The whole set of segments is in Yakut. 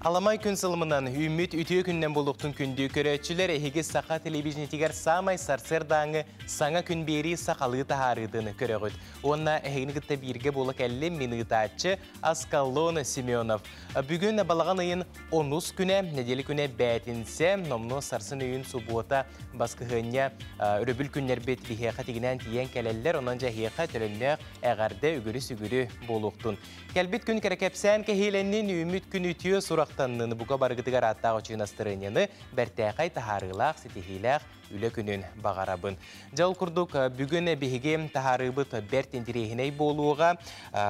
Аламай күн сылымынан үүммүт үтүө күннэн буолуохтун күндү көрөөччүлэр, эһиги саха телевидениетигэр саамай сарсыардааҥы саҥа күн биэрии сахалыы таһаарыытын көрөҕүт. Уонна эһигини кытта бииргэ буола кэллим мин ыытааччы Аскалон Семенов. Бүгүн балаҕан ыйын онус күнэ, нэдиэлэ күнэ бээтинсэ, номнуо сарсын өйүн субуота баскыһыанньа өрөбүл күннэрбит биһиэхэ тигинээн тиийэн кэлэллэр, онон дьэ эһиэхэ төлөннөөх эҕэрдэ үгүрү-сүгүрү буолуохтун. Кэлбит күн кэрэкэпсээн кэһиилэннин, үүммүт күн үтүө сурахтаннын, бука барыгытыгар ааттаах үчүгэй настырыанньаны бэртээхэй таһаарыылаах, ситиһиилээх үлэ күнүн баҕарабын. Дьэ, ол курдук бүгүн биһиги таһаарыыбыт бэрт интэриэһинэй буолуоҕа.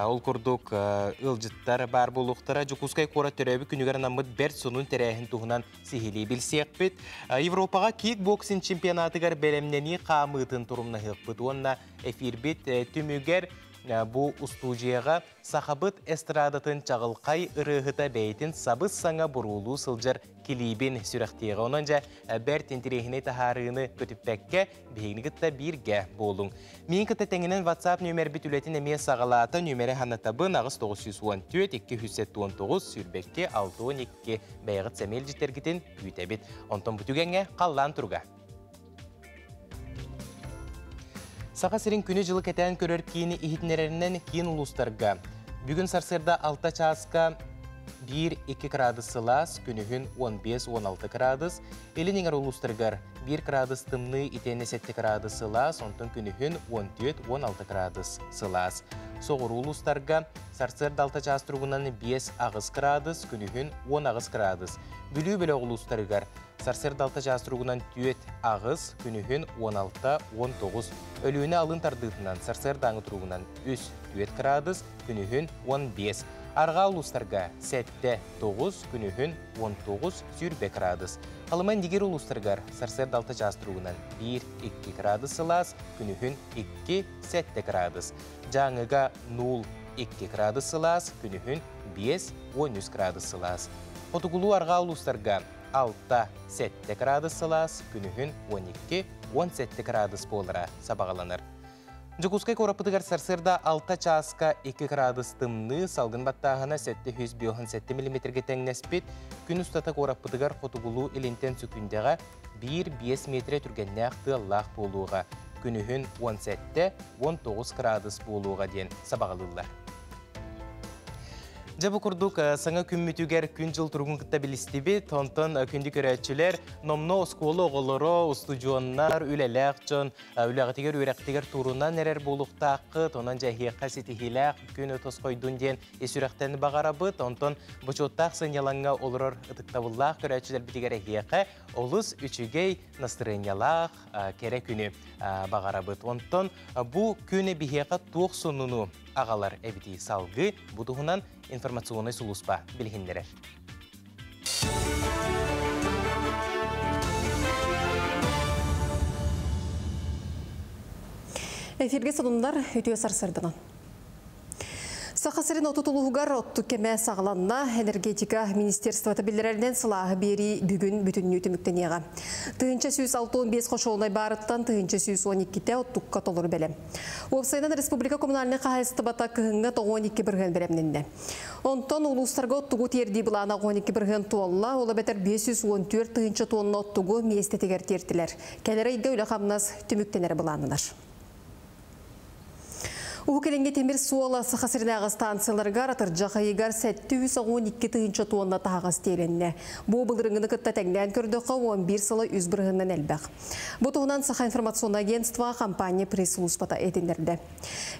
Ол курдук ыалдьыттар баар буолуохтара. Дьокуускай куорат төрөөбүт күнүгэр анаммыт бэрт сонун тэрээһин туһунан сиһилии билсиэхпит. Европаҕа кикбоксинг чемпионатыгар бэлэмнэнии хаамыытын турумнаһыахпыт уонна эфирбит түмүгэр бу устуудьуйаҕа сахабыт эстрадатын чаҕылхай ырыаһыта бэйэтин сабыс-саҥа буруулуу сылдьар килиибин сүрэхтиэҕэ. Онон дьэ бэрт интэриэһинэй таһаарыыны көтүппэккэ биһигини кытта бииргэ буолуҥ. Миин кытта тэҥинэн WhatsApp нүөмэрбит үлэтин эмиэ саҕалаата. Нүөмэрэ ханатабын 8914 279 22 62 бэйэҕит сэмиэл дьиттэргитин күүтэбит. Онтон бу түгэҥҥэ халлаан туруга. Саха сирин күнү-дьылы кэтээн көрөр киини иһитиннэрэринэн киин улуустарга бүгүн сарсыарда 6 чааска 1-2 градус сылаас, күнүһүн 15-16 градус, илин эҥэр улуустарыгар 1 градус тымныы итиэннэ 7 градус сылаас, онтон күнүһүн 14-16 градус сылаас. Соҕуруу улуустарга сарсыарда 6 чаас туругунан 5-8 градус, күнүһүн 18 градус. Бүлүү бөлөх улуустарыгар сарсыарда 6 чаас туругунан 4-8, күнүһүн 16-19. Өлүөнэ алын тардыытынан сарсыардааҥы туругунан 3-4 градус, күнүһүн 15. Арҕаа улуустарга 7-9, күнүһүн 19-20 градус. Халыма Индигир улуустарыгар сарсыарда 6 чаас туругунан 1-2 градус сылаас, күнүһүн 2-7 градус. Дьааҥыга 0-2 градус сылаас, күнүһүн 5-13 градус сылаас. Хотугулуу арҕаа улуустарга 6-7 градус сылаас, күнүһүн 12-17 градус буолара сабаҕаланар. Дьокуускай куораппытыгар сарсыарда 6 чааска 2 градус тымныы, салгын баттааһына 757 миллиметргэ тэҥнэспит. Күн устата куораппытыгар хотугулуу илинтэн сүкүндэҕэ 1-5 метрэ түргэннээх тыаллаах буолуоҕа. Күнүһүн 17-19 градус буолуоҕа диэн сабаҕалыыллар. Дьэ бу курдук саҥа күммүтүгэр күн-дьыл туругун кытта билистибит. Онтон күндү көрөөччүлэр, номно оскуола оҕолоро, устудьуоннар, үлэлээх дьон үлэҕитигэр, үөрэхтигэр туурунан эрэр буолуохтааххыт. Онон дьэ эһиэхэ ситиһиилээх күн тосхойдун диэн ис сүрэхтэн баҕарабыт. Онтон бочуоттаах сынньалаҥҥа олорор ытыктабыллаах көрөөччүлэрбитигэр эһиэхэ олус үчүгэй настырыанньалаах кэрэ күнү баҕарабыт. Онтон бу күн биһиэхэ туох сонуну аҕалар эбитий салгыы бу туһунан информационнай сулууспа билиһиннэрэр. Эфирге сонуннар үтүө сарсырданан. Саха сирин 30 улууһугар оттук кэмэ саҕаланна. Энергетика министерствота биллэрэринэн сылааһы биэрии бүгүн бүтүннүү түмүктэниэҕэ. 1165 хочуолунай баарыттан 1112-те оттукка толору бэлэм. Уопсайынан республика коммунальнай хаһаайыстыбата кыһыҥҥа 92% бэлэмнэннэ. Онтон улуустарга оттугу тиэрдии былаана 12 бырыһыан туолла, ол эбэтэр 514 тыһыынча тонна оттугу миэстэтигэр тиэртилэр. Кэлэр ыйга үлэ-хамнас түмүктэнэрэ былааннанар. Уһук Илиҥҥи тимир суола Саха сиринээҕи станцияларыгар атырдьах ыйыгар 712 тыһыынча тонна таһаҕас тиэлиннэ. Бу былырыҥҥыны кытта тэҥнээн көрдөххө 11 сыла 3 бырыһыанынан элбэх. Бу туһунан Саха информационнай агентство компания пресс-сулууспата этиннэрдэ.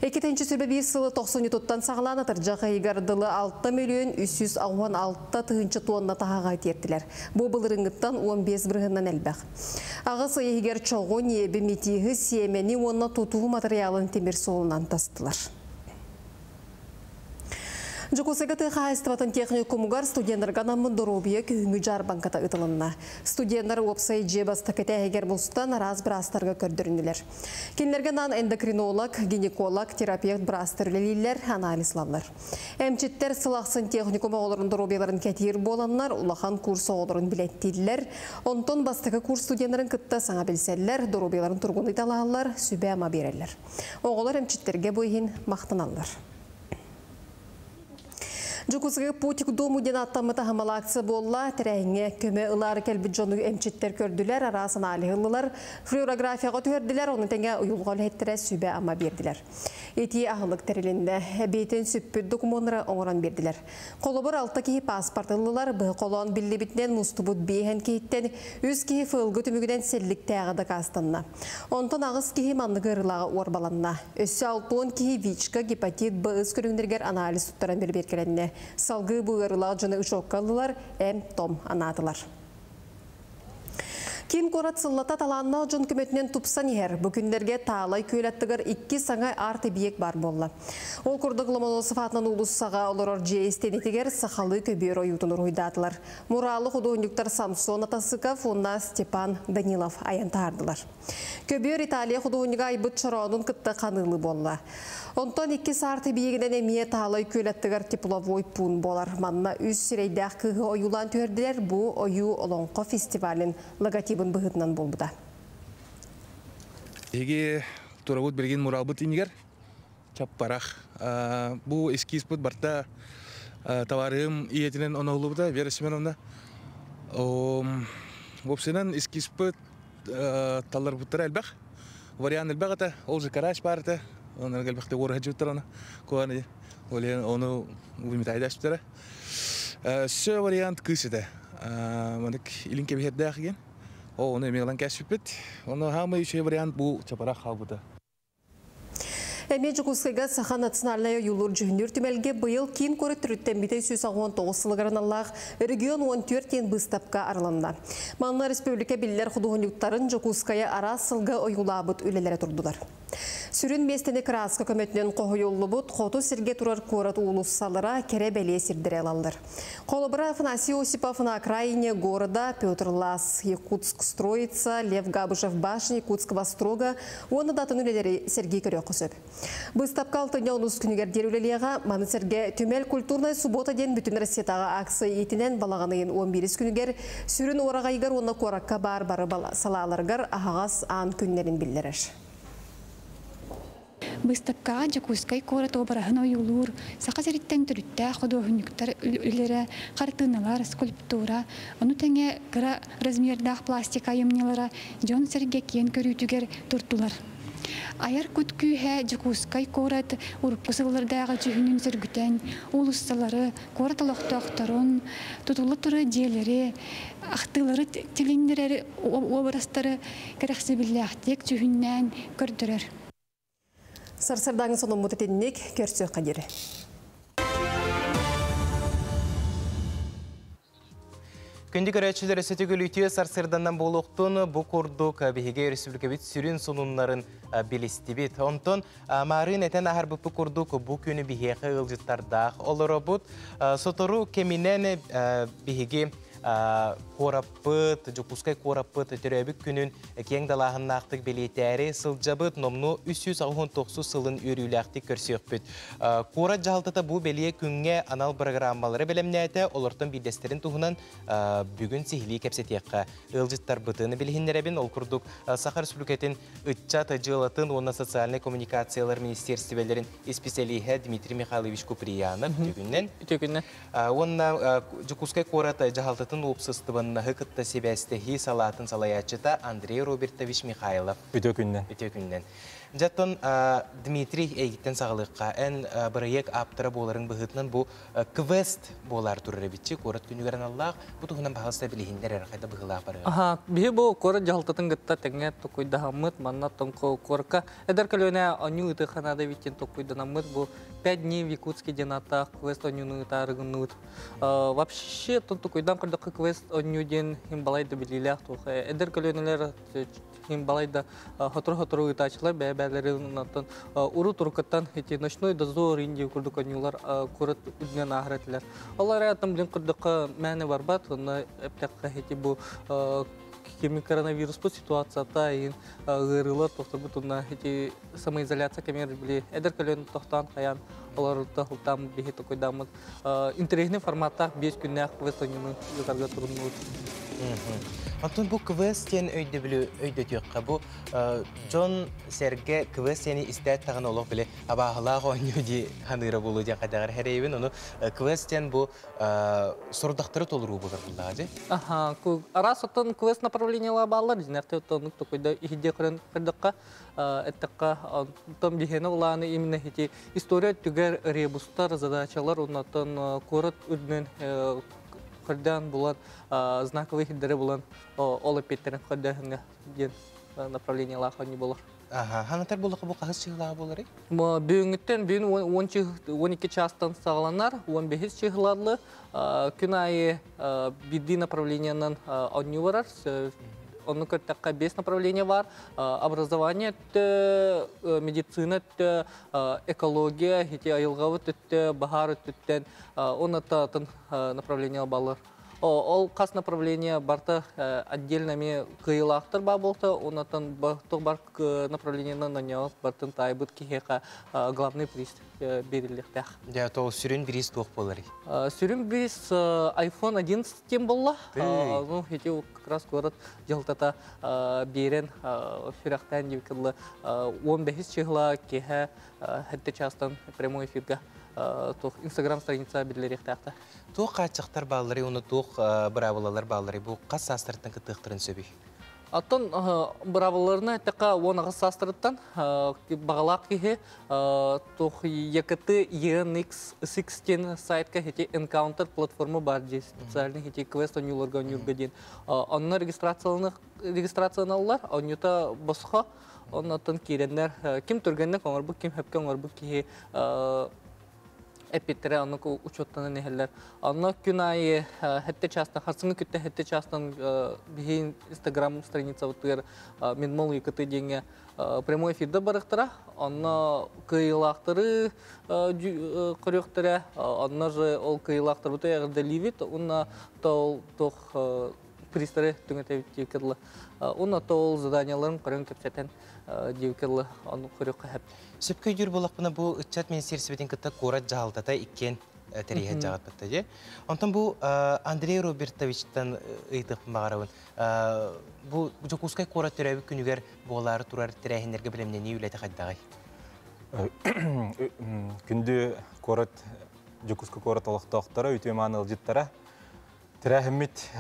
2021 сылы тохсунньутуттан саҕалаан атырдьах ыйыгар дылы 6 миллион 316 тыһыынча тонна таһаҕаһы тиэртилэр. Бу былырыҥҥыттан 15 бырыһыанынан элбэх. Аҕыс ый иһигэр чоҕу, ньиэби, метиһы, сиэмэни уонна тутуу матырыйаалын тимир суолунан тастылар. Дьокуускайга тыа хаһаайыстыбатын техникумугар студеннарга анаммыт доруобуйа күһүҥҥү дьаарбаҥката ыытылынна. Студеннар уопсай дьиэ бастакы этээһигэр мустан араас быраастарга көрдөрүннүлэр. Кинилэргэ анаан эндокринолог, гинеколог, терапевт быраастар үлэлииллэр, анализ ылаллар. Эмчиттэр сыл ахсын техникум оҕолорун доруобуйаларын кэтиир буоланнар, улахан курс оҕолорун билэттииллэр. Онтон бастакы курс студеннарын кытта саҥа билсэллэр, доруобуйаларын туругун ыйыталаһаллар, сүбэ-ама биэрэллэр. Оҕолор эмчиттэргэ бу иһин махтаналлар. Жукусга «Путь к дому» диэн аттаммыт аһымал акция буолла. Тэрээһиҥҥэ көмө ылаары кэлбит дьону эмчиттэр көрдүлэр, араас анализ ыллылар, флюорографияҕа түһэрдилэр, ону тэҥэ уйулҕа үлэһиттэрэ сүбэ-ама биэрдилэр. Итии аһылык тэрилиннэ, эбиитин сүппүт докумуоннары оҥорон биэрдилэр. Холобур, 6 киһи паспорт ыллылар, быһа холоон биллибитинэн мустубут 5 киһиттэн 3 киһи ФЛГ түмүгүнэн сэлликтээҕэ дакаастанна. Онтон 8 киһи маннык ыарыылааҕа уорбаланна. Өссө 60 киһи ВИЧка, гепатит Б ыс көрүҥнэригэр анализ туттаран бэрэбиэркэлэннэ. Салгыы бу ыарыылаах дьону учуокка ыллылар, эм-том анаатылар. Киин куорат сыллата талааннаах дьон көмөтүнэн тупсан иһэр. Бу күннэргэ Таалай күөл аттыгар 2 саҥа арт-эбийиэк баар буолла. Ол курдук Ломоносов аатынан уулуссаҕа олорор дьиэ истиэнэтигэр сахалыы көбүөр ойуутун уруһуйдаатылар. Муралы худуоһунньуктар Самсон Атасыков уонна Степан Данилов айан таһаардылар. Көбүөр Италия худуоһунньуга айбыт чороонун кытта ханыылыы буолла. Онтон 2 арт-эбийиэгинэн эмиэ Таалай күөл аттыгар тепловой пуун буолар. Манна 3 сирэйдээх кыыһы ойуулаан түһэрдилэр. Бу ойуу Олоҥхо фестивалын логотибын быһыытынан буолбута. Эһиги турабыт билигин муралбыт иннигэр чаппарах. Бу эскизпыт барта товарым ийэтинэн оноһуллубута Вера Семеновна. Уопсайынан эскизпыт талларбыттара элбэх. Вариант элбэх этэ. Ол же карач бар этэ. Онон элбэхте уорһажыттар оны. Куаны ол ону уймутайдаспыттара. Все вариант кыыс этэ. Манык илин кэбиһэрдээх ген. О, оны эмиэ ылан кэспиппит. Оны хаамай үчүгэй вариант бу чапарах хаалбыта. Эмиэ Дьокуускайга Саха национальнай ойуулуур дьүһүннүүр түмэлгэ быйыл киин куорат төрүттэммитэ 119 сылыгар аналлаах «Регион 14» диэн быыстапка арылынна. Манна республика биллэр худуоһунньуктарын Дьокуускайы араас сылга ойуулаабыт үлэлэрэ турдулар. Сүрүн миэстэни кырааска көмөтүнэн хоһуйуллубут хоту сиргэ турар куорат уулуссалара, кэрэ бэлиэ сирдэрэ ылаллар. Холобура, Афанасий Осипов «На окраине города», Петр Ласс «Якутск строится», Лев Габышев «Башня Якутского острога» уонна да атын үлэлэри сэргии көрүөххэ сөп. Быыстапка алтынньы 10 күнүгэр диэри үлэлиэҕэ. Маны сэргэ түмэл «Культурная суббота» диэн бүтүн Россиятааҕы акция иитинэн балаҕан ыйын 11 күнүгэр сүрүн уораҕайыгар уонна куоракка баар бары салааларыгар аһаҕас аан күннэрин биллэрэр. Быыстапкаҕа Дьокуускай куорат уобараһын ойуулуур Саха сириттэн төрүттээх худуоһунньуктар үлэлэрэ, хартыыналар, скульптура, ону тэҥэ кыра размердаах пластика айымньылара дьон-сэргэ киэн көрүүтүгэр турдулар. Айар кут күүһэ Дьокуускай куорат урукку сыллардааҕы дьүһүнүн сөргүтэн, уулуссалары, куорат олохтоохторун, тутулла турар дьиэлэри, ахтыылары тилиннэрэр уобарастары кэрэхсэбиллээхтик дьүһүннээн көрдөрөр. Сарсыардааҥы сонуммут итинник, көрсүөххэ диэри. Күндү көрөөччүлэр, өссө төгүл үтүө сарсыарданан буолуохтун. Бу курдук биһиги республикабыт сүрүн сонуннарын билистибит. Онтон маарыын этэн аһарбыппыт курдук бу күнү биһиэхэ ыалдьыттардаах олоробут. Сотору кэминэн биһиги куораппыт, Дьокуускай куораппыт төрөөбүт күнүн киэҥ далааһыннаахтык бэлиэтээри сылдьабыт, номнуо 389 сылын үөрүүлээхтик көрсүөхпүт. Куорат дьаһалтата бу бэлиэ күҥҥэ анал бырагырааммалары бэлэмнээтэ, олортон биирдэстэрин туһунан бүгүн сиһилии кэпсэтиэххэ. Ыалдьыттарбытын билиһиннэрэбин, ол курдук Саха Республикатын ыччат дьыалатын уонна социальнай коммуникациялар министиэристибэлэрин исписэлииһэ Дмитрий Михайлович Куприянов үтүө күнүнэн. Үтүө күнүнэн. Уонна Дьокуускай куорат дьаһалтатын уопсастыбаннаһы кытта сибээстэһии салаатын салайааччыта Андрей Робертович Михайлов. Үтүө күнүнэн. Үтүө күнүнэн. Дьэ, Дмитрий, эйигиттэн саҕалыахха. Эн бырайыак ааптара буоларыҥ быһыытынан бу квест буолаар турар эбитчи, куорат күнүгэр аналлаах. Бу туһунан баһаалыста билиһиннэр эрэ, хайда быһыылаах барыа. Аха, биһи бу куорат дьаһалтатын кытта тэҥҥэ токуйдаһаммыт, манна тоҥко куоракка эдэр көлүөнэ оонньуу ыытыахха наада эбит диэн токуйданаммыт, бу «Пять дней в Якутске» диэн ааттаах квест оонньууну ыытаары гынныбыт. Вообще, токуйдан көрдөххө квест оонньуу диэн иһин балай да билиилээх туох. Эдэр көлүөнэлэр иһин балай да сотору-сотору ыытааччылар бэйэ-бэйэлэрин онтон урут уруккуттан ити «Ночной дозор» Индия курдук оонньуулар куорат үрдүнэн ааһар этилэр. Ол эрэ блин көрдөххө мээнэ барбат, онно эптэххэ ити бу кеми коронавируспут ситуацията иһин ыарыылар тохторбут уонна ити самоизоляция кэмигэр били эдэр көлүөн тохтоон хайаан олорутта хултаам биһи токуйдааммыт интэриэһинэй форматтаах 5 күннээх квест оонньууну ыытарга туруннубут. Онтон бу квест диэн өйдөбүлү өйдөтүөххэ. Бу дьон сэргэ квест диэни истээт даҕаны олох били абааһылаах оонньуу дии ханыыра буолуо диэн хайдаҕар хэрэйбин. Ону квест диэн бу сорудахтары толоруу буолар буллаҕа дии. Аха, араас оттон квест направлениелар бааллар, дьинэрте оттон токуйда иһидде көрөн көрдөххө, эттэххэ, оттон биһиэни улааны именно ити история түгэр ребустар, задачалар, оннотон куорат үрдүнэн көрдөөн булан, знаковый хиддери булан, ол эппиттерин көрдөһүҥҥэ диэн направлениелаах оонньуу болар. Аха, ханатар буоллаха бу хаһыс чыһылааҕа буоларый? Бүгүҥҥүттэн бүгүн 12 чаастан саҕаланар, 15 чыһылаарлы күн аайы биирдии направлениенан оонньуу барар. Онну көртөххө 5 направление бар. Образование өттө, медицина өттө, экология, ити айылҕабыт өттө, баһаар өттүттэн, онно атын направление балар. Ол қас направление барта отдельно ми кыйылаахтар ба болта, оннотон туох бар направлениенан оньоос бартын таайбыт киһиэхэ главный приз берилиэхтээх. Дьэ, то сүрүн бириис туох буоларый? Сүрүн бириис iPhone 11 тем болла. Ну, ити как раз город дьалтата биэрэн сүрэхтээн дибикылла 15 чыһыла киһэ хэтте частан прямой эфирга туох Инстаграм страница биллэриэхтээхтэ. Туох хааччахтар баалларый уонна туох быраабылалар баалларый, бу хас саастарыттан кыттыахтарын сөбүй? Оттон быраабылаларына эттэххэ 18 саастарыттан баҕалаах киһи туох ЕКТ ENX 6 сайтка ити Encounter платформа бар дии специальный ити квест оонньууларга оонньуурга диэн. Онно регистрацияланаллар, оонньуута босхо, оннотон киирэннэр ким түргэнник оҥорбут, ким хөпкө оҥорбут киһи эппиттере оннук учеттанан иһэллэр. Онно күн аайы хэтте частан, харсыҥҥы күттэ хэтте частан биһи Инстаграм страницабытыгар Минмол ЕКТ диэҥҥэ прямой эфирде барыахтара. Онно кыайыылаахтары көрүөхтэрэ. Онно же ол кыайыылаахтарбыты эҕэрдэлиибит. Уонна ол туох призтары түҥэтэбит диэки Уонна ол заданияларын көрөн кэпсэтэн диэки ону көрүөххэ сөп. Сөпкө өйдүүр буоллахпына, бу ыччат министиэристибэтин кытта куорат дьаһалтата иккиэн тэрийиһэ дьаҕатпытта дии. Онтон бу Андрей Робертовичтан ыйытыахпын баҕарабын. Бу Дьокуускай куорат төрөөбүт күнүгэр буолаары турар тэрээһиннэргэ бэлэмнэнии үлэтэ хайдаҕый? Күндү куорат, Дьокуускай куорат олохтоохторо, үтүө мааны ыалдьыттара, тэрээһиммит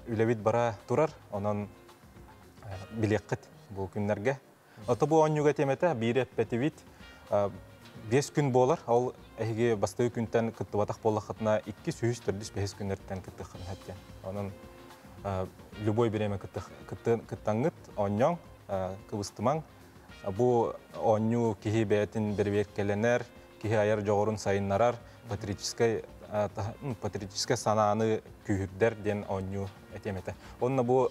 үлэбит бара турар, онон билиэххит бу күннэргэ. Ото бу оонньууга тиэмэтэ биир эппэтибит 5 күн буолар, ол эһиги бастакы күнтэн кыттыбатах буоллаххытына иккис, үһүс, төрдүс, бэһис күннэртэн кыттыаххытын сөп. Онон любой бириэмэ кыттаҥҥыт, оонньооҥ, кыбыстымаҥ. Бу оонньуу киһи бэйэтин бэрэбиэркэлэнэр, киһи айар дьоҕурун сайыннарар, патриотическай санааны күүһүрдэр диэн оонньуу этиэм этэ. Онно бу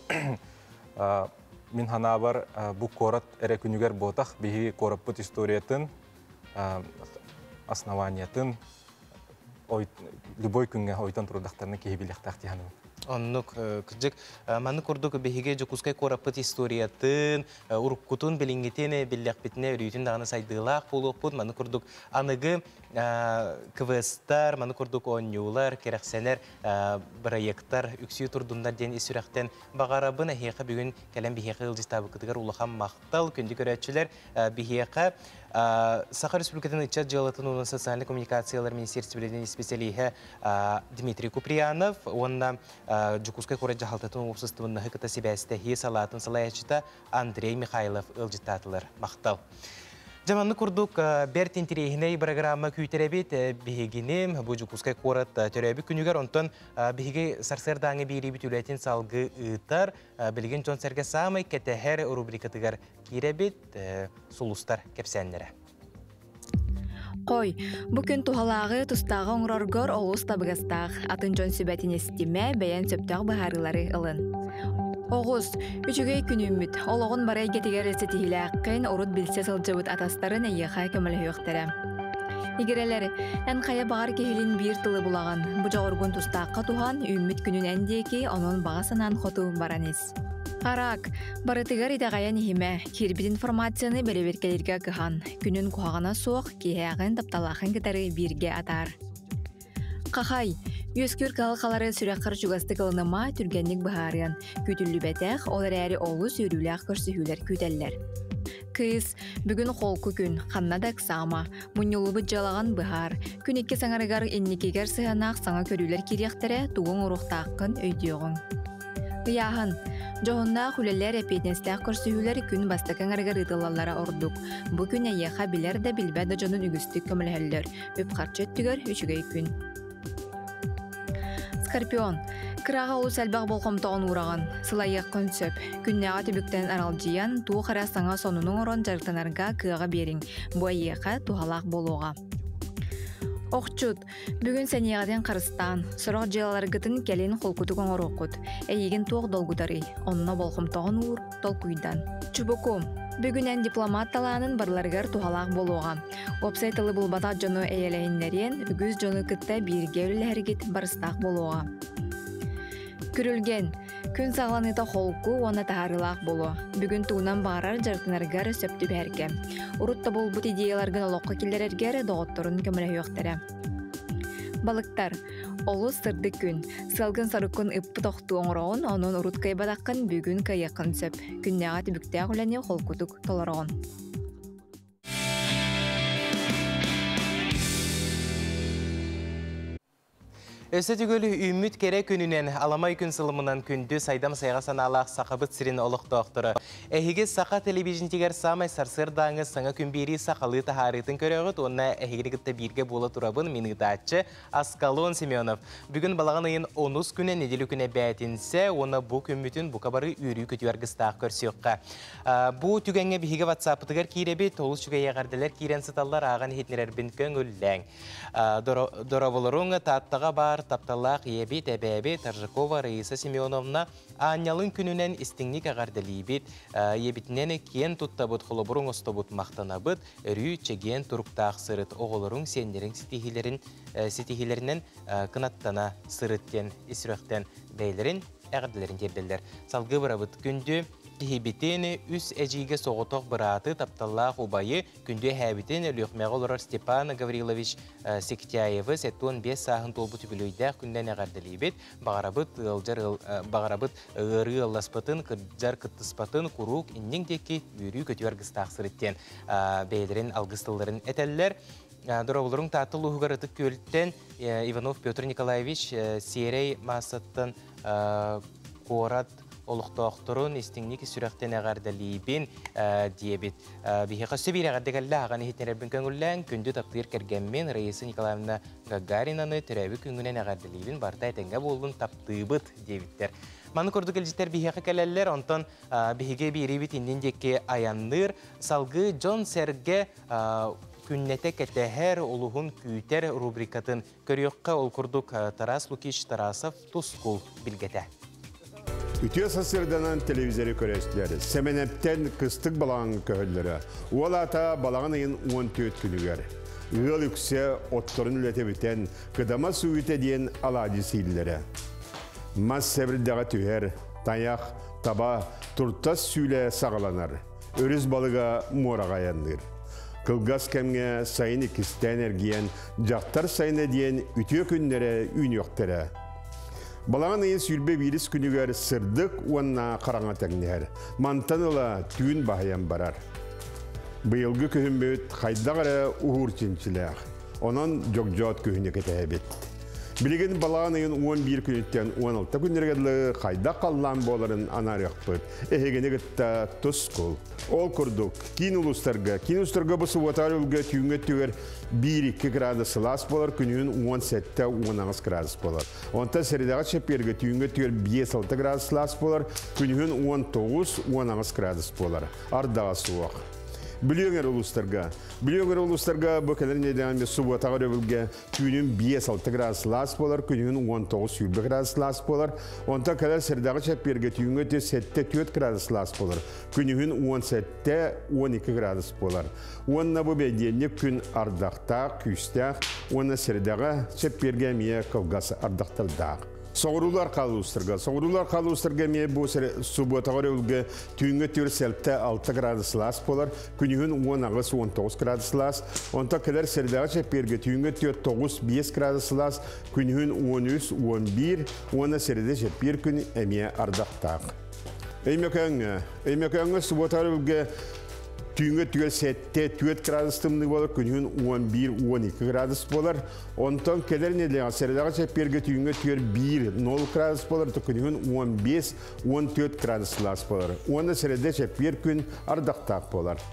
мин ханаабар бу куорат эрэ күнүгэр буотах биһи куораппыт историятын, основаниятын любой күҥҥэ ойтон турдахтарына киһи билиэхтээх дии саныыбын. Оннук, кырдьык, манны курдук биһиги Дьокуускай куораппыт историятын, уруккутун билиҥҥитин биллэхпитинэ өрүүтүн даҕаны сайдыылаах буолуохпут, манны курдук аныгы квесттар, манны курдук оонньуулар, кэрэхсэнэр проекттар үксүү турдуннар диэн ис сүрэхтэн баҕарабын. Эһиэхэ бүгүн кэлэн биһиэхэ ыалдьыттаабыккытыгар улахан махтал, күндү көрөөччүлэр, биһиэхэ Саха Республикатын ыччат дьыалатын уонна социальнай коммуникациялар министиэристибэлэрин исписэлииһэ Дмитрий Куприянов уонна Дьокуускай куорат дьаһалтатын уопсастыбаннаһы кытта сибээстэһии салаатын салайааччыта Андрей Михайлов ыалдьыттаатылар. Махтал. Дьэ маннык курдук бэрт интэриэһинэй программа күүтэрэбит биһигини бу Дьокуускай куорат төрөөбүт күнүгэр, онтон биһиги сарсыардааҥы биэриибит үлэтин салгыы ыытар, билигин дьон сэргэ саамай кэтэһэр рубрикатыгар киирэбит, сулустар кэпсээннэрэ. Хой, бу күн туһалааҕы тустааҕы оҥороргор олус табыгастаах. Атын дьон сүбэтин истимэ, бэйэн сөптөөх быһаарыылары ылын. Оҕус, үчүгэй күнүммүт. Олоҕун бары эйгэтигэр ситиһиилээххин, урут билсэ сылдьыбыт атастарын эйиэхэ көмөлөһүөхтэрэ. Игирэлэр, эн хайа баҕар киһилин биир тылы булаҕын. Бу дьоҕургун тустаахха туһан, үүммүт күнүн эн диэки, онон баҕа санаан хоту баран ис. Араак, барытыгар итэҕэйэн иһимэ, киирбит информацияны бэрэбиэркэлииргэ кыһан. Күнүн куһаҕана суох, киһээҕин тапталаахын кытары бииргэ атаар. Хахай, Үөскүүр кыһалҕалары сүрэххэр чугастык ылыныма, түргэнник быһаарыан. Күүтүллүбэтэх, ол эрээри олус үөрүүлээх көрсүһүүлэр күүтэллэр. Кыыс, бүгүн холку күн, ханна да ыксаама. Мунньуллубут дьыалаҕын быһаар. Күн икки саҥарыгар инникигэр сыһыаннаах саҥа көрүүлэр киириэхтэрэ, тугу оҥоруохтааххын өйдүөҕүҥ. Ыйааһын. Дьоһуннаах үлэлэр, эппиэтинэстээх көрсүһүүлэр күн бастакы аҥарыгар ыытыллаллара ордук. Бу күн эйиэхэ билэр да билбэт да дьонун үгүстүк көмөлөһөллөр. Үп-харчы өттүгэр үчүгэй күн. Скорпион. Кыраҕа олус элбэх болҕомтоҕун уураҕын, сылайыаххын сөп. Күннээҕи түбүктэн аралдьыйан, туох эрэ саҥа сонуну оҥорон дьарыктанарга кыаҕы биэриҥ. Бу эйиэхэ туһалаах буолуоҕа. Охчут, бүгүн сэниэҕитин харыстаан, сорох дьыалаларгытын кэлин холкутук оҥоруоххут. Эйигин туох долгутарый? Онно болҕомтоҕун уур, толкуйдан. Чубуку, бүгүн эн дипломат талаанын барыларыгар туһалаах буолуоҕа. Уопсай тылы булбатах дьону эйэлэһиннэриэн, үгүс дьону кытта бииргэ үлэлэһэргит барыстаах буолуоҕа. Күрүлгэн, күн саҕаланыыта холку уонна таһаарыылаах буолуо. Бүгүн тугунан баҕарар дьарыктанаргар сөп түбэһэргэ. Урут тобулбут идеяларгын олоххо киллэрэргэр доҕотторун көмөлөһүөхтэрэ. Балыктар, олус сырдык күн. Сыалгын-соруккун ыппыт охтуу оҥороҕун, онон урут кыайбатаххын бүгүн кыайыаххын сөп. Күннээҕи түбүктээх үлэни холкутук толороҕун. Өссө түгөл үүммүт кэрэ күнүнэн, аламай күн сылымынан күндү сайдам сайҕа санаалаах Сахабыт сирин олохтоохторо. Эһиги саха телевидениетигэр саамай сарсыардааҥы саҥа күн биэрии сахалыы таһаарыытын көрөҕүт уонна эһигини кытта бииргэ буола турабын мин ыытааччы Аскалон Семенов. Бүгүн балаҕан ыйын онус күнэ неделю күнэ бээтинсэ уонна бу күммүтүн бука бары үөрүү-көтүү аргыстаах көрсүөххэ. Бу түгэҥҥэ биһиги WhatsApp-ытыгар киирэбит, олус үчүгэй эҕэрдэлэр киирэн сыталлар, ааҕан иһитинэрэрбин көҥүллээҥ. Дороболоруҥ Тааттаҕа баар тапталлаах ийэбит, эбээбит Аржакова Раиса Семеновна аанньалын күнүнэн истиҥник эҕэрдэлиибит, ийэбитинэн киэн туттабыт, холобур оҥостобут, махтанабыт, өрүү чэгиэн туруктаах сырыт, оҕолоруҥ, сиэннэриҥ ситиһиилэрин ситиһиилэринэн кынаттана сырыт диэн ис сүрэхтэн бэйэлэрин эҕэрдэлэрин тиэрдэллэр. Салгыы барабыт күндү киһибитин, үс эдьиийгэ соҕотох бырааты, тапталлаах убайы, күндү эһээбитин Өлүөхмэҕэ олорор Степан Гаврилович Сектяевы 75 сааһын туолбут үбүлүөйдээх күнүнэн эҕэрдэлиибит. Баҕарабыт ыалдьар баҕарабыт ыарыы ыалласпатын, кырдьар кыттыспатын, куруук инниҥ диэки үөрүү-көтүү аргыстаах сырыт диэн бэйэлэрин алгыс тылларын этэллэр. Дорооболоруҥ Таатта улууһугар Ытык Күөлтэн Иванов Петр Николаевич сиэрэй маассаттан куорат олохтоохторун истиҥник сүрэхтэн эҕэрдэлиибин диэбит. Биһиэхэ өссө биир эҕэрдэ кэллэ, аҕан иһитинэрбин көҥүллээн, күндү таптыыр кэргэммин Раиса Николаевна Гагаринаны төрөөбүт күҥҥүнэн эҕэрдэлиибин, барыта этэҥҥэ буоллун, таптыыбыт диэбиттэр. Маны курдук илдьиттэр биһиэхэ кэлэллэр, онтон биһиги биэриибит иннин диэки айанныыр, салгыы дьон-сэргэ күннэтэ кэтэһэр, улуһун күүтэр рубрикатын көрүөххэ, ол курдук Тарас Лукич Тарасов Тускул билгэтэ. Үтүө сарсыарданан телевизоры көрөстүлэр. Сэмэнэптэн кыстык балаҕан көһөллөрө. Уол аата балаҕан ыйын 14 күнүгэр. Ыал үксэ отторун үлэтэ бүтэн, кыдама сууйута диэн алаадьы сииллэрэ. Мас сэбирдэҕэ түһэр, тайах, таба, туртас сүүлэ саҕаланар. Өрүс балыга муораҕа айанныыр. Кылгас кэмҥэ сайын иккистээн эргийэн, дьахтар сайына диэн үтүө күннэрэ үүнүөхтэрэ. Балаҕан ыйын 21 күнүгэр сырдык уонна хараҥа тэҥнэһэр. Мантан ыла түүн баһыйан барар. Быйылгы күһүммүт хайдах эрэ уһуур чинчилээх. Онон дьогдьоот күһүнү кэтэһэбит. Билигин балаҕан ыйын 11 күнүттэн 16 күннэргэ дылы хайдах халлаан буоларын анаарыахпыт. Эһигини кытта тускул. Ол курдук, киин улуустарга, киин улуустарга бу субуотаар үлгэ түүҥҥэ өттүгэр 1-2 градус сылаас буолар, күнүһүн 17-18 градус буолар. Онтон сэрэдэҕэ чэппиэргэ түүҥҥэ өттүгэр 5-6 градус сылаас буолар, күнүһүн 19-18 градус буолар. Ардаҕа суох. Бүлүү өҥөр улуустарга. Бүлүү өҥөр улуустарга бу кэлэр нэдиэлэни субуотаҕа өрөбүлгэ түүнүн 5-6 градус сылаас буолар, күнүһүн 19-20 градус сылаас буолар. Онтон кэлэр сэрдэҕи чэппиэргэ түүҥҥэ өттү 7-4 градус сылаас буолар, күнүһүн 17-12 градус буолар. Уонна бу бэйдиэнньик күн ардахтаах, күүстээх уонна сэрдэҕэ чэппиэргэ эмиэ кылгас ардахтардаах. Соғырулар қалуыстырға. Соғырулар қалуыстырға ме бұ субботаға үлгі түйінгі түйір сәлті 6 градус лас болар, күнігін 10-19 градус лас. Онта келер сәрдәға чәпперге түйінгі түйір 9-5 градус лас, күнігін 13-11, оны сәрді чәппер күн әме ардақтақ. Өймекәңі субботаға үлгі Түйінгі түгел сәтте 4 градус тымны болар, күнігін 11-12 градус болар. Онтон келер неделяға сәрдәға чәпперге түйінгі түгел 1-0 градус болар, күнігін 15-14 градус лас болар. Оны сәрді чәппер күн ардақтақ болар.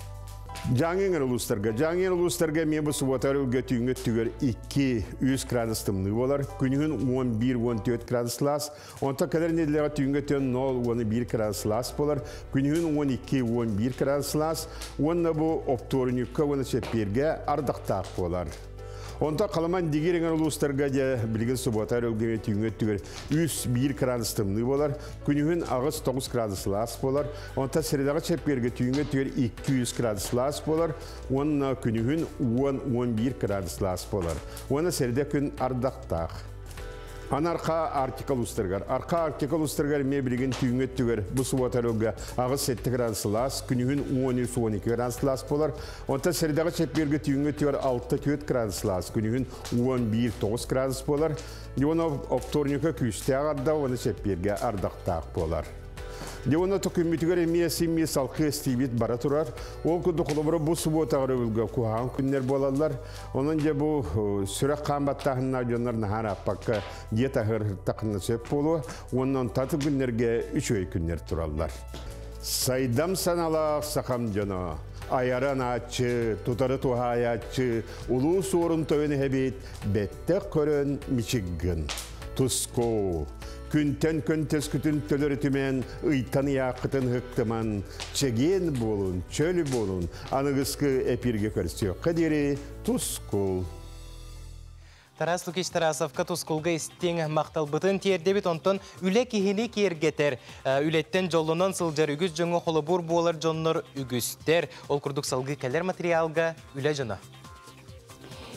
Жаңын улустарга, жаңын улустарга мен бұ субботар үлге түйінгі түгел 2-3 градус тымны болар, күнігін 11-14 градус лас. Онта келер неделяға түйінгі түгел 0-11 градус лас болар, күнігін 12-11 градус лас. Онна бұ опторынюкка оны чәпперге ардақтақ болар. Онта қаламан дегеріңер улустарга де білген субботар үлгеме түйінгі түгел 3-1 градус тымны болар, күнігін ағыз 9 градус лас болар. Онта средаға чәпперге түйінгі түгел 200 градус лас болар, онна күнігін 10-11 градус лас болар. Оны среда күн ардақтақ. Ан арқа Арктика улустаргар. Арқа Арктика улустаргар ме билген түйінгі түгер бұ субботар үлге ағыз 7 градус лас, күнігін 13-12 градус лас болар. Онта средаға чәпперге түйінгі түгер 6-4 градус лас, күнігін 11-9 градус болар. Оны вторника күсте ағарда, оны чәпперге ардақтақ болар. Деуна төкүмүтүгөр эмие симми салкы стибит бара турар. Ол күнді қолыбыры бұ субботаҕар өлгө куһаан күннер болалар. Онон же бу сүрэх хаан баттаһынна дьоннор наһаар аппакка диета тақынна сөп болу. Онон таты күннерге үчөй күннер тураллар. Сайдам саналаах сахам дьоно. Айаран ачы, тутары тухаячы, улуу суорун тойын хебит, бетте көрөн мичиггин. Туско, күнтен көнтес күтін төлөр түмен, ыйтан яқытын хықтыман, чеген болун, чөлі болун, анығысқы эпирге көрсө қадері тускул. Тарас Лукич Тарасовка тускулга истең мақталбытын тердебит, онтон үле кихини кергетер. Үлеттен жолунан сылжар үгіз жоңы холобур буолар жоннор үгүстер. Ол курдук салгы келер материалга үле жоно.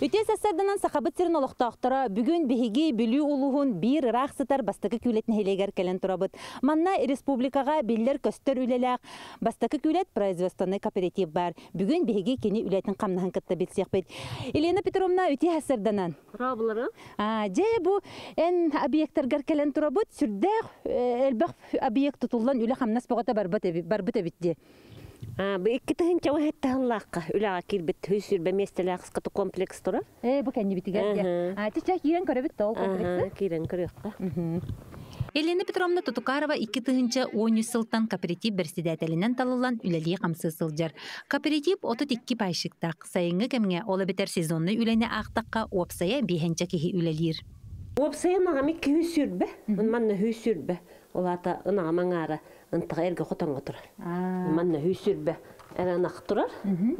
Үтес әсәрдінен сақабыт сирин олықтақтыра бүгін биһиги бүлүү улуһун бир ыраах сытар бастакы күлетин хелегер келен турабыт. Манна республикаға биллер көстөр үлеләк бастакы күлет производственный кооператив бар. Бүгін биһиги кини үлетин камнаһын кытта билсиэхпит. Елена Петровна үте әсәрдінен. Рабылары. Же бу эн объекттаргар келен турабыт сүрдээх элбэх объект тутуллан үле хамнас боҕото барбыт эбит де. Бу икки тыһынча уһэттаһынлаахха үлэҕэ киирбит хүйсүрбэ миэстэлээх скаты комплекс турар. Бу кэнни битигэр дьэ. Тича киирэн көрөбүт тоол комплексы. Киирэн көрүөххэ. Елена Петровна Тутукарова 2 тыһынча 13 сылтан кооператив председателинен талылан үлэлии хамсыы сылдьар. Кооператив 32 пайщиктаах сайыҥҥы кэмҥэ ол эбэтэр сезонный үлэни аахтахха уопсайа биэһэнчэ киһи үлэлиир. Уопсайа нагами күйсүрбэ, манна хүйсүрбэ. Олата ынагам аңара ынтыга эрге хотоңго турар. Манна хүйсүрбэ эре ынак турар.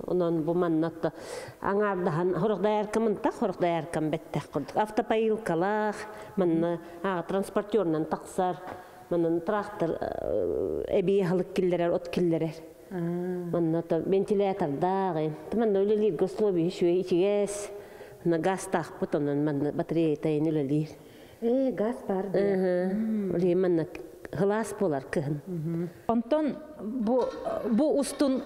Онон бу маннатта аңардахан хорох даяркам ынтак, хорох даяркам беттек курдук. Автопоилкалах, манна ага транспортернан таксар, манна трактор эби халык киллерер, от киллерер. Манна то вентилятор дагы. Манна үлелир условия шуе ичигес. На газ тахпыт, онон манна батарея тайын үлелир. Газ бар. Ули манна хылас болар кыһын. Онтон бу устун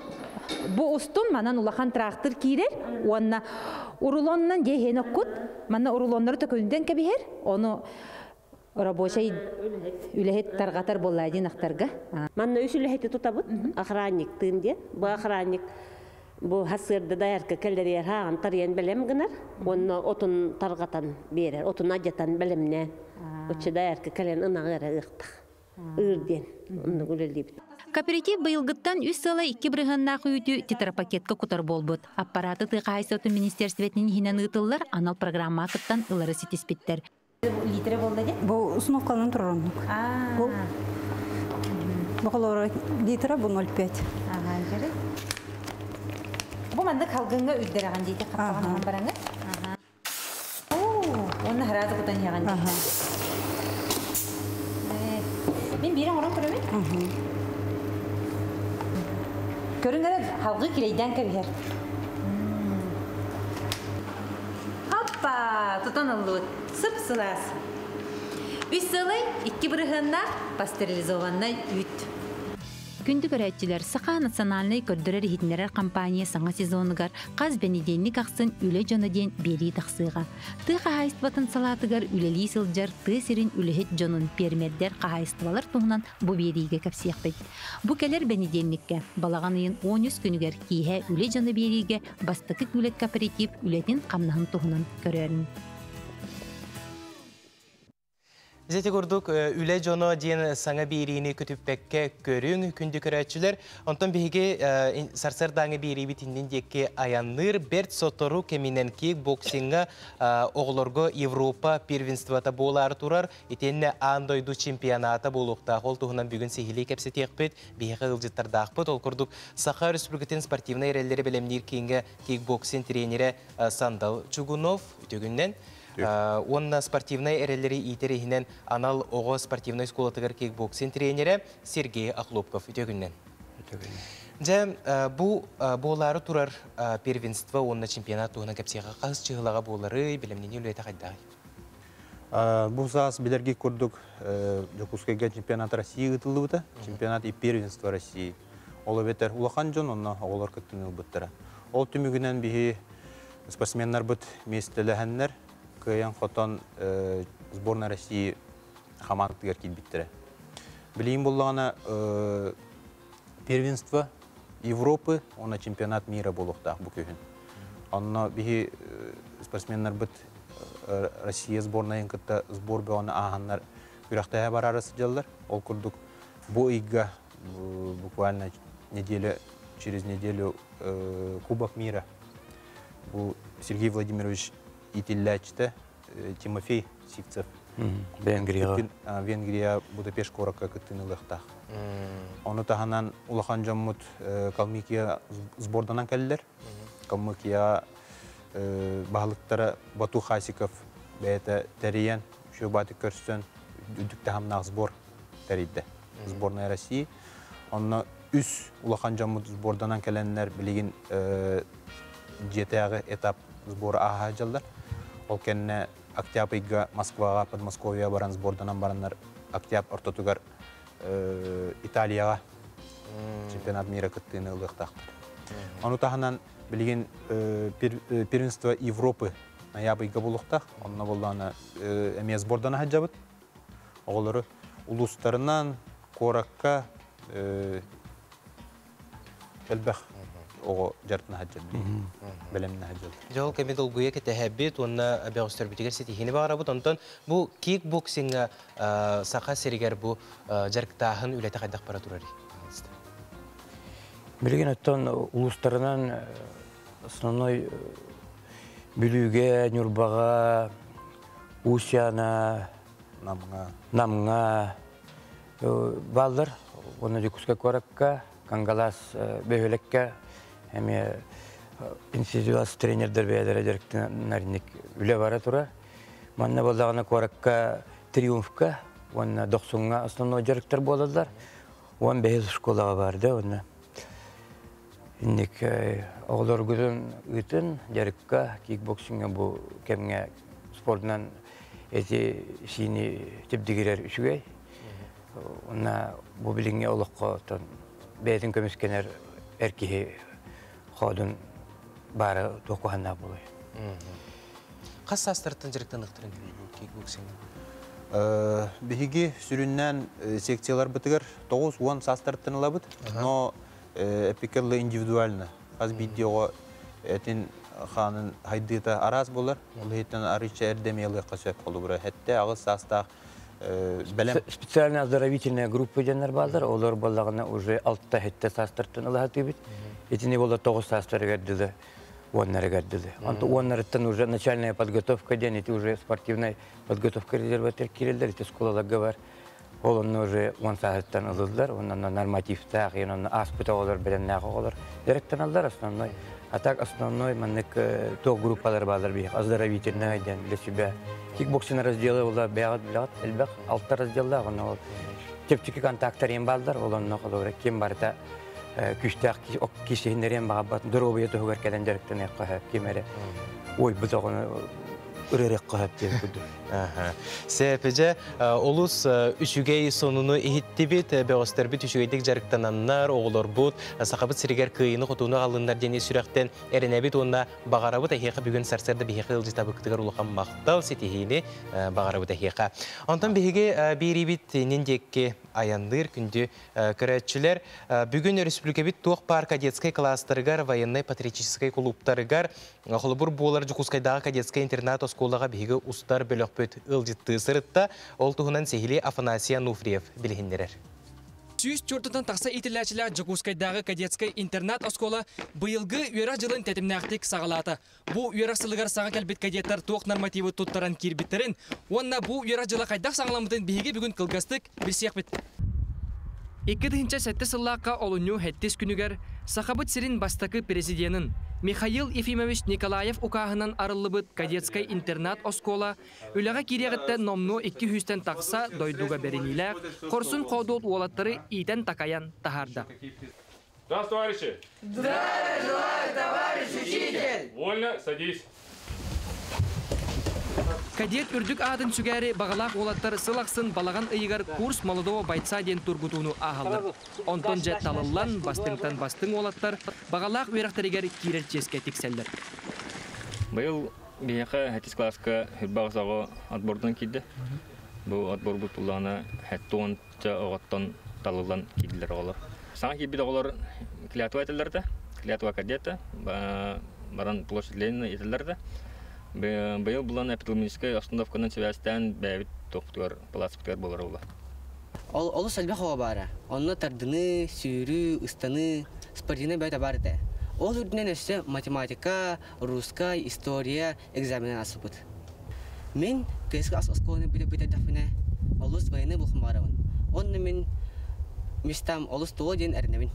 манан улахан трактор киирэр, уонна урулоннан дехен оккут, манна урулоннары төкөнүнден кебиһэр, ону рабочий үлэһит таргатар болладин ахтарга. Манна үс үлэһити тутабыт, охранник тын диэн. Бу охранник бу хасырды даярка келлерер хаган тарыян белем гынар, онно отун таргатан берер, отун ажатан белемне. Учу даярка келен ынагыра ыктак. Ыр диэн, онну үлелибит. Кооператив быйылгыттан үс сыла 2 бырыһыннаах үүтү тетрапакетка кутар болбут. Аппараты тыйкайсытын министерстветин хинен ытыллар анал программа кыттан ылары ситиспиттер. Литре болду де? Бу установканан турар оннук. Бу Бу литра бу 0,5. Бу манды калгынга үддераган дейти каппаган бараңы. О, оны харазы кутан яган дейти. Мен бирен орон көрөмүн. Көрүңөр халгы килейден кебер. Хоппа, тутан аллыт. Сып сылас. Үс сылай 2 бырыһыаннаах пастеризованнай үүт. Күндү көрөөччүлэр, Саха национальнай көрдөрөр иһитиннэрэр компания саҥа сезонугар хас бэнидиэнньик ахсын Үлэ дьоно диэн биэрии тахсыаҕа. Тыа хаһаайыстыбатын салаатыгар үлэлии сылдьар тыа сирин үлэһит дьонун, пиэрмэрдэр, хаһаайыстыбалар туһунан бу биэриигэ кэпсиэхпит. Бу кэлэр бэнидиэнньиккэ, балаҕан ыйын 13 күнүгэр киэһэ Үлэ дьоно биэриигэ бастакы Күүлэт кооператив үлэтин-хамнаһын туһунан көрөөрүҥ. Ити курдук үлэ дьоно диэн саҥа биэриини көтүппэккэ көрүҥ, күндү көрөөччүлэр. Онтон биһиги сарсыардааҥы биэриибит иннин диэки айанныыр бэрт сотору кэминэн кикбоксиҥҥа оҕолорго Европа первенствота буолаары турар. Итиэннэ аан дойду чемпионата буолуохтаах. Ол туһунан бүгүн сиһилии кэпсэтиэхпит. Биһиэхэ ыалдьыттардаахпыт. Ол курдук Саха Өрөспүүбүлүкэтин спортивнай эрэллэри бэлэмниир кииҥҥэ кикбоксинг тренерэ Сандал Чугунов үтүгүнэн уонна спортивнай эрэллэри иитэр иһинэн анал оҕо спортивнай школатыгар кикбоксинг тренерэ Сергей Охлопков үтүгүнэн. Дьэ, бу буолаары турар первенство уонна чемпионат туһунан кэпсиэхэ хаһыс чыһылаҕа буолары, бэлэмнэнии үлэтэ хайдаҕый? Бу саас билэрги курдук Дьокуускайга чемпионат России ыытыллыбыта. Чемпионат и первенство России. Ол эбэтэр улахан дьон онно оҕолор кыттыны ылбыттара. Ол түмүгүнэн биһи спортсменнарбыт миэстэлэһэннэр кыайан-хотон сборная России хамаандатыгар киирбиттэрэ. Билигин буллаҕына первенство Европы уонна чемпионат мира буолуохтаах бу күһүн. Онно биһи спортсменнарбыт Россия сборнайын кытта сбор бөҕөнү ааһаннар күрэхтэһэ бараары сылдьаллар. Ол курдук бу ыйга буквально неделя через неделю Кубок мира бу Сергей Владимирович иитиллээччитэ Тимофей Сивцев Венгрияҕа Венгрия Будапешт куоракка кыттыыны ылыахтаах. Ону таһынан улахан дьоммут Калмыкия сборданан кэллэр. Калмыкия баһылыктара Бату Хасиков бэйэтэ тэрийэн, үчүгэй көрсөн, үрдүк таһымнаах сбор тэрийдэ. Сборная России. Онно үс улахан дьоммут сборданан кэлэннэр билигин дьиэтээҕи этап сбора ааһа дьаллар. Ол кэннэ октябрь ыйга Москваҕа, Подмосковьеҕа баран сборданан бараннар октябрь ортотугар Италияҕа чемпионат мира кыттыыны ылыахтаахтар. Ону таһынан билигин первенство Европы ноябрь ыйга буолуохтаах. Онно буоллаҕына эмиэ сбордана сылдьабыт. Оҕолору улуустарынан, куоракка элбэх оҕо дьарыктана сылдьар бэлэмнэ сылдьаллар. Дьэ ол кэми долгуйа кэтэһэбит уонна бөҕөстөрбүтүгэр ситиһиини баҕарабыт. Онтон бу кикбоксиҥҥа Саха сиригэр бу дьарыктааһын үлэтэ хайдах бара турарый? Билигин оттон улуустарынан основной Бүлүүгэ, Ньурбаҕа, Усть-Яна, Намҥа, Намҥа бааллар. Уонна Дьокуускай куоракка, Кангалаас бөһүөлэккэ эмиэ институт тренердэр бэйэлэрэ дьарыктанар үлэ бара турар. Манна буоллаҕына куоракка Триумфка уонна Дохсуҥҥа основной дьарыктар буолаллар. 15 школаҕа баар да уонна инник оҕолоргутун ыытын дьарыкка кикбоксиҥҥа бу кэмҥэ спордунан эти сиини тибдигирэр үчүгэй. Уонна бу билиҥҥи олоххо бэйэтин көмүскэнэр эр киһи хоодун баара туох куһааннаах буолуой. Хас саастартан дьарыктаныахтарын кикбоксиҥҥа? Биһиги сүрүннээн секцияларбытыгар 9-10 саастартан ылабыт, но эпикеллы индивидуально. Хас биирдии оҕо этин хаанын хайдыыта араас буолар. Ол иһиттэн арыычча эрдэ эмиэ ылыахха сөп. Холобура, сэттэ аҕыс саастаах бэлэм. Специальная оздоровительная группа диэннэр бааллар. Олор буоллаҕына уже алта сэттэ саастартан ылаһатыыбыт. Итини буолла тоҕус саастарыгар дылы, уоннарыгар дылы. Онто уоннарыттан уже начальная подготовка диэн ити уже спортивная подготовка резерватор киирэллэр, ити школаларга бар. Ол онно уже 10 сааһыттан ылыллар, онно нормативтаах, онно ааспыт оҕолор, бэлэмнээх оҕолор дьарыктаналлар основной. А так основной маннык туох группалар баалар биһиэхэ оздоровительная диэн для себя. Кикбоксинг разделы була бэҕэт билэҕит элбэх алта разделлаах, онно ол чэпчэки контактар бааллар, ол онно холобура ким барыта күүстээх киисиһиннэриэн баҕарбат доруобуйа туһугар кэлэн дьарыктаныахха сөп, ким эрэ уойбут оҕону ырыарыахха сөп диэн курдук. Сөп, олус үчүгэй сонуну иһиттибит, бөҕөстөрбүт үчүгэйдик дьарыктананнар, оҕолорбут Сахабыт сиригэр кыайыыны-хотууну аҕаллыннар диэн ис сүрэхтэн эрэнэбит уонна баҕарабыт. Эһиэхэ бүгүн сарсыарда биһиэхэ ыалдьытабыкытыгар улахан махтал, ситиһиини баҕарабыт эһиэхэ. Онтон биһиги биэриибит иннин диэки айанныыр күндү көрөөччүлэр. Бүгүн өрөспүүбүлүкэбит туох баар кадетскай кылаастарыгар, военнай-патриотическай кулууптарыгар, холобур буолар Дьокуускайдааҕы кадетскай интернат-оскуолаҕа биһиги устар бөлөхпүт ыалдьыттыы сырытта. Ол туһунан сиһилии Афанасий Ануфриев билиһиннэрэр. 104-тан тахса иитиллээччилээх Дьокуускайдааҕы кадетскай интернат-оскуола быйылгы үөрэх дьылын тэтимнээхтик саҕалаата. Бу үөрэх сылыгар саҥа кэлбит кадеттар туох нормативы туттаран киирбиттэрин уонна бу үөрэх дьыла хайдах саҥаламмытын биһиги бүгүн кылгастык билсиэхпит. 2007 сыллаахха олунньу сэттис күнүгэр Сахабыт сирин бастакы президенин Михаил Ефимович Николаев укааһынан арыллыбыт кадетскай интернат-оскуола үлэҕэ киириэҕиттэн номнуо 200-тэн тахса дойдуга бэриниилээх, хорсун-хоодуот уолаттары иитэн-такайан таһаарда. Да, товарищи! Здравия желаю, товарищ учитель! Вольно, садись. Кадет үрдүк аатын сүгээри баҕалаах уолаттар сыл ахсын балаҕан ыйыгар курс молодого бойца диэн тургутууну ааһаллар. Онтон дьэ талыллан, бастыҥтан бастыҥ уолаттар баҕалаах үөрэхтэригэр киирэр чиэскэ тиксэллэр. Быйыл биһиэхэ сэттис кылааска үрбэх оҕо отбордон киирдэ. Бу отборбут буллаҕына 70 оҕоттон талыллан киирдилэр оҕолор. Саҥа киирбит оҕолор клятва этэллэр клятва кадета, баран площадь Ленина этэллэр Быйыл булан эпидемическай остановканан сибээстээн бэйэбит туохпутугар, палацпытыгар буолар буолла. Ол олус элбэх оҕо баара. Онно тардыныы, сүүрүү, ыстаныы, спортивнай бөтө баар этэ. Ол үрдүнэн өссө математика, русскай, история экзаменын ааспыт. Мин кыйыска ас оскуоланы бүтэрдэхпинэ олус военный буолхум баарабын. Онно мин мечтам олус туо диэн эрэнэбин.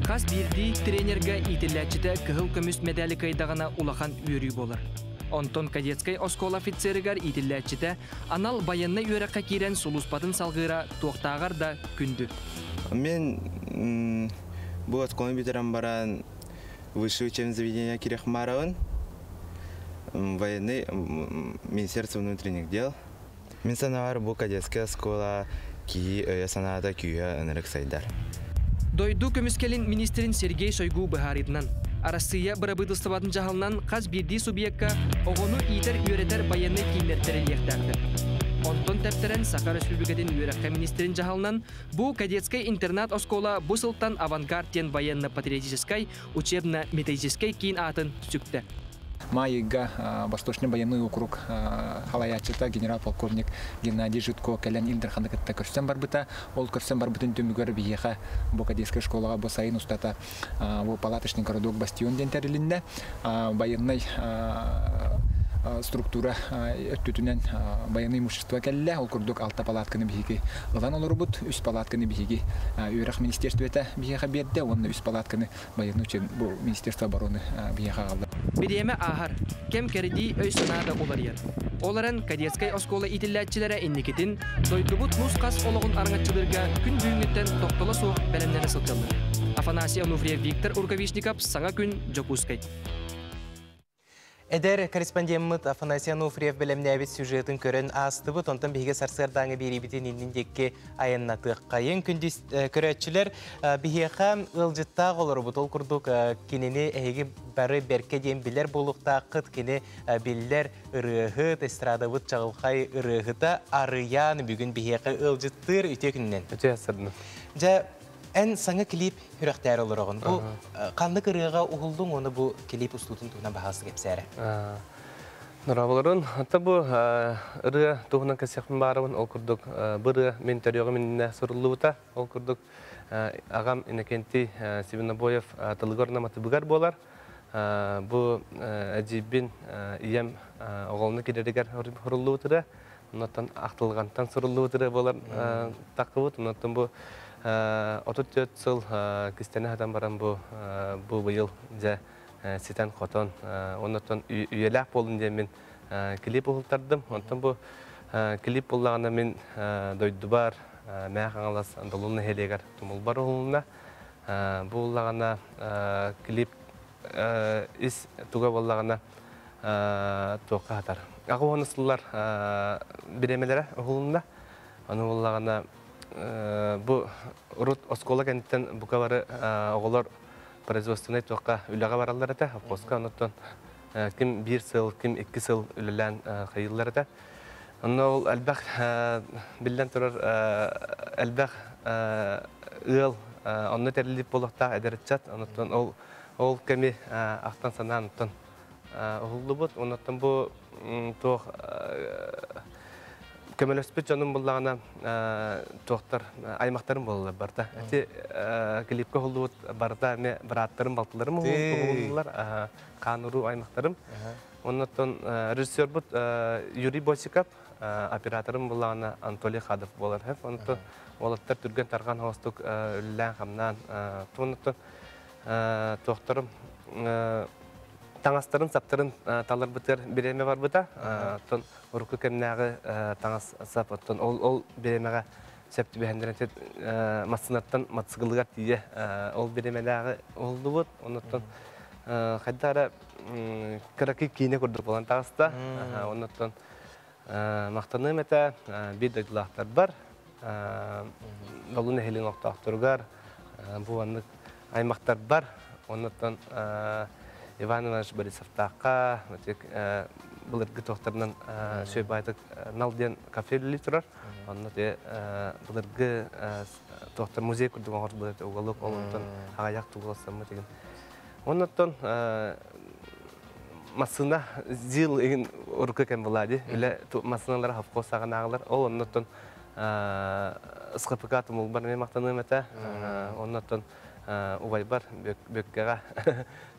Хас биирдии тренергэ иитиллээччитэ кыһыл көмүс медали кыайдаҕына улахан үөрүү буолар. Онтон кадетскай оскуола офицерыгар иитиллээччитэ анал байыаннай үөрэххэ киирэн сулууспатын салгыыра туохтааҕар да күндү. Мен бу оскуоланы бүтэрэн баран высшее учебное заведение кириэхмаарабын. Военный Министерство внутренних дел. Мин санаабар бу кадетская оскуола киһи өйө санаата күүһэ ынырык сайдар. Дойду көмүскэлин министрин Сергей Шойгу быһаарыытынан, Арассыыйа бырабыыталыстыбатын дьаһалынан хас биирдии субъекка оҕону иитэр-үөрэтэр байыаннай кииннэр тэриллиэхтээхтэр. Онтон тэптэрэн Саха Өрөспүүбүлүкэтин үөрэххэ министрин дьаһалынан бу кадетскай интернат-оскуола бу сылтан «Авангард» диэн военно-патриотическай учебно-методическай киин аатын сүктэ. Маайыга Восточный военный округ халаячыта генерал-полковник Геннадий Житко кэлэн Ил Дарханы кытта көрсөн барбыта. Ол көрсөн барбытын түмүгэр биһиэхэ бу кадетскай школаҕа бу сайын устата бу палаточный городок бастион диэн тэрилиннэ. Военный структура өттүтүнэн военное имущество кэллэ. Ол курдук алта палатканы биһиги ылан олорбут. Үс палатканы биһиги үөрэх министерствета биһиэхэ биэрдэ. Уонна үс палатканы военный бу Министерство обороны биһиэхэ аҕалла. Бириэмэ ааһар, кэм кэрдии өй-санаа да уларыйар. Ол эрэн кадетскай оскуола иитиллээччилэрэ инникитин дойдубут нус-хас олоҕун араҥаччылыырга күн бүгүҥҥүттэн тохтоло суох бэлэмнэнэ сылдьаллар. Афанасий Онуфриев, Виктор Рукавишников, Саҥа күн, Дьокуускай. Эдэр корреспондеммыт Афанасий Ануфриев бэлэмнээбит сюжетын көрөн аастыбыт. Онтон биһиги сарсыардааҥы биэриибитин иннин диэки айаннатыаххайын. Күндүс көрөөччүлэр, биһиэхэ ыалдьыттаах олоробут. Ол курдук кинини эһиги бары бэркэ диэн билэр буолуохтааххыт. Кини биллэр ырыаһыт, эстрадабыт чаҕылхай ырыаһыта Арыйаан бүгүн биһиэхэ ыалдьыттыыр. Үтүө күнүнэн. Үтүө сарсыарданан. Дьэ, эн саҥа клип сүрэхтээр олороҕун. Бу ханнык ырыаҕа уһуллуҥ уонна бу клип устуутун туһунан баһаалыста кэпсээрэ. Дорооболорун. Ата бу ырыа туһунан кэпсиэхпин баарабын. Ол курдук бу ырыа мин төрүөҕүм иннинэ суруллубута. Ол курдук аҕам Иннокентий Свинобоев тылыгар наматыбыгар буолар. Бу эдьиийбин ийэм оҕолону кирэригэр суруллубут ырыа. Оннуттан ахтылҕантан суруллубут ырыа буолар таххыбыт. Оннуттан бу 34 сыл кистэнэ сатан баран бу бу быйыл дьэ ситэн-хотон оннуттан үйэлээх буолун диэн мин клип уһултардым. Онтон бу клип буллаҕына мин дойдубар Мээх Хаҥалас Долун нэһилиэгэр тумулбар уһулунна. Бу буллаҕына клип ис туга буоллаҕына. туохха хатар. Аҕа сыллар бириэмэлэрэ уһулунна. Аны буллаҕына бу урут оскуола кэнниттэн бука бары оҕолор производственнай туохха үлэҕэ бараллар этэ. Совхозка онуттан ким биир сыл, ким икки сыл үлэлээн хайыыллар этэ. Онно ол элбэх биллэн турар элбэх ыал онно тэриллибит буолуохтаах эдэр ыччат. Онуттан ол ол кэми ахтан санаан оттон уһуллубут. Онуттан бу туох көмөлөспүт дьонум буллаҕына туохтар аймахтарым буолаллар барыта. Эти клипкэ уһуллубут барыта эмиэ бырааттарым, балтыларым уһуллулар. Хаан-уруу аймахтарым. Оннуттан режиссербут Юрий Босиков, операторым буллаҕына Анатолий Хадов буолар. Оннуттан уолаттар түргэн тарҕан хоостук үлэлээн-хамнаан оннуттан туохтарым таҥастарын, саптарын таларбытыгар бириэмэ барбыта. Оттон урукку кэмнээҕи таҥас сап оттон ол ол бириэмэҕэ сөп түбэһэннэрэн массыынаттан мотоциклыгар тиийэ ол бириэмэлээҕи уһуллубут. Оннуттан хайдах эрэ кыракый киинэ курдук буолан таҕыста. Оннуттан махтаныам этэ биир дойдулаахтарбар, Долун нэһилиэгин олохтоохторугар, бу маннык аймахтарбар, оннуттан Иван Иванович Борисовтаахха, былыргы туохтарынан сүөбаайтык Нал диэн кафе үлэлии турар. Онно те былыргы туохтар музей курдук оҥорбут уголок ол онтон аҕыйах тугулассаммыт игин. Оннуттан массыына ЗИЛ игин урукку кэм была ди. Үлэ массыыналара совхоз саҕанааҕылар. Ол оннуттан СХПК тумулбар эмиэ махтаныам этэ. Оннуттан убайбар Бөккэҕэ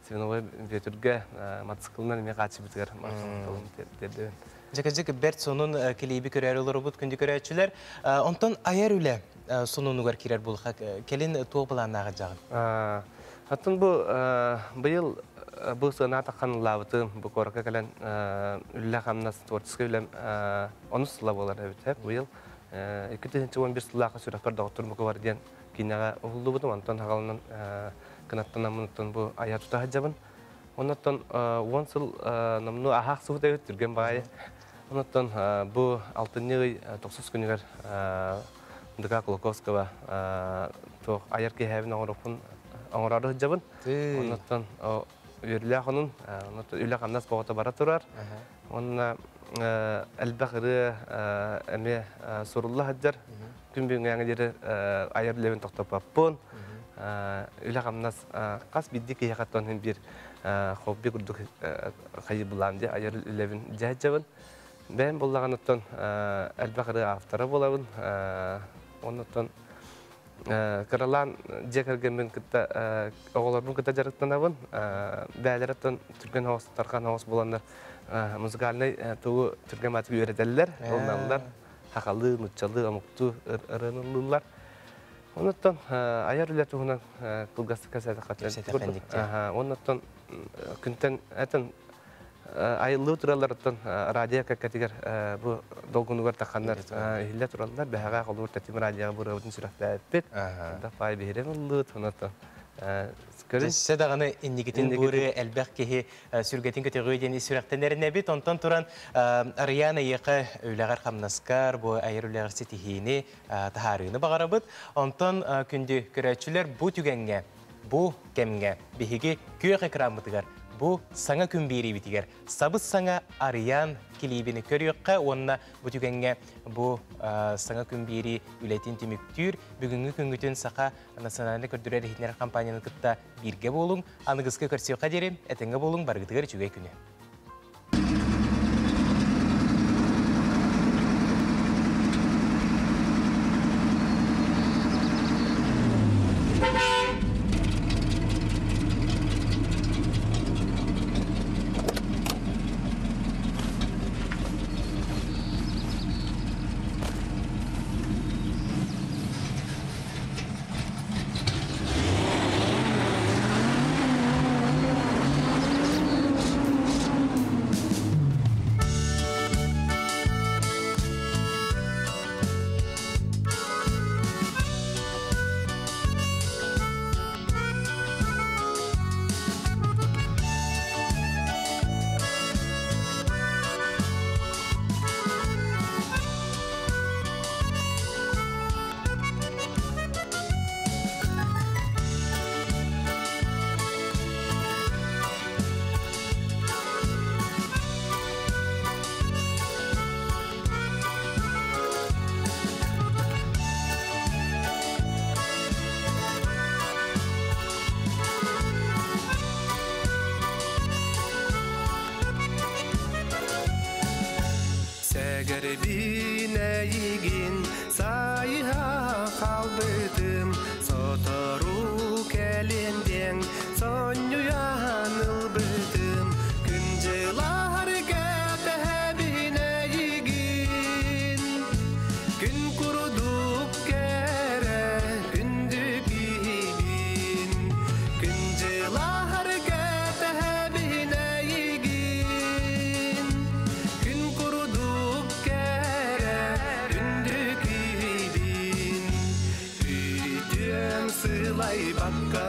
Свиновой Бүөтүргэ мотоциклынан эмиэ хааччыбытыгар махталым тиэрдэбин. Дьэкэдьик бэрт сонун клиби көрөөрү олоробут күндү көрөөччүлэр. Онтон айар үлэ сонунугар киирэр булха кэлин туох былааннааҕы дьаҕын? Оттон бу быйыл бу сыана таххан ыллаабытым, бу куоракка кэлэн үлэ-хамнас творческий үлэм онус сыла буолар эбит. Быйыл 2011 сыллаахха сүрэхпэр доҕоттор бука бар диэн киинэҕэ уһуллубутум. Онтон хагалынан кынаттанаммын оттон бу айа тута сылдьабын. Оннуттан 10 сыл номнуо аһаах суут эбит түргэн баҕайы. Оннуттан бу алтынньы ый тохсус күнүгэр ДК Кулаковского туох айар киэһээбин оҥоруохпун оҥороору сылдьабын. Оннуттан үөрүүлээх онун үлэ-хамнас боҕото бара турар. Уонна элбэх ырыа эмиэ сурулла сылдьар. Күн бүгүҥҥэ диэри айар үлэбин тохтоппоппун. Үлэ-хамнас хас биирдии киһиэхэ оттон биир хобби курдук хайы булаам дии айар үлэбин дьаһайдьабын. Бэйэм буллаҕын оттон элбэх ырыа автора буолабын. Оннуттан кыралаан дьиэ кэргэммин кытта оҕолорбун кытта дьарыктанабын. Бээлэр оттон түргэн оҕус, тархан оҕус буоланнар музыкальнай тугу түргэн баатык үөрэтэллэр, ылыналлар. Хахалыы, нуччалыы, омуктуу ырыаныллыыллар. Оннуттан айар үлэ туһунан кылгастык кэпсээтэххэ. Оннуттан күнтэн этэн айыллыы туралларыттан радио кэккэтигэр бу долгунугар тахханнар иһиллэ тураллар. Бэһэҕэ холуур тэтим радиоҕа бырыабытын сүрэхтээбиппит. Пай биһирэн ыллыыт, оннуттан Өссө даҕаны инникитин бууры элбэх киһи сүргэтин көтөҕүө диэн сүрэхтэнэринэбит. Онтон туран Арыйаан эйиэхэ үлэҕэр хамнаскар, бу айар үлэҕэр ситиһиини таһаарыыны баҕарабыт. Онтон күндү көрөөччүлэр бу түгэҥҥэ, бу кэмҥэ биһиги күөх экраммытыгар бу саҥа күн биэриибитигэр сабыс саҥа Арыйаан килиибини көрүөххэ уонна бу түгэҥҥэ бу саҥа күн биэрии үлэтин түмүктүүр бүгүҥҥү күҥҥүтүн Саха национальнай көрдөрөр иһитиннэрэр компанияны кытта бииргэ буолуҥ. Аныгыскы көрсүөххэ диэри этэҥҥэ буолуҥ, барыгытыгар үчүгэй күнү. Күүтэрбин эйигин сайыһа хаалбытым, Сотору кэлиэҥ диэн сонньуйан ылбытым. Күн дьылаһар кэтэһэбин эйигин, Күн курдук кэрэ күндү киһибин. Күн дьылаһар кэтэһэбин эйигин, Күн курдук кэрэ күндү киһибин. Күүтүөм сылайбакка.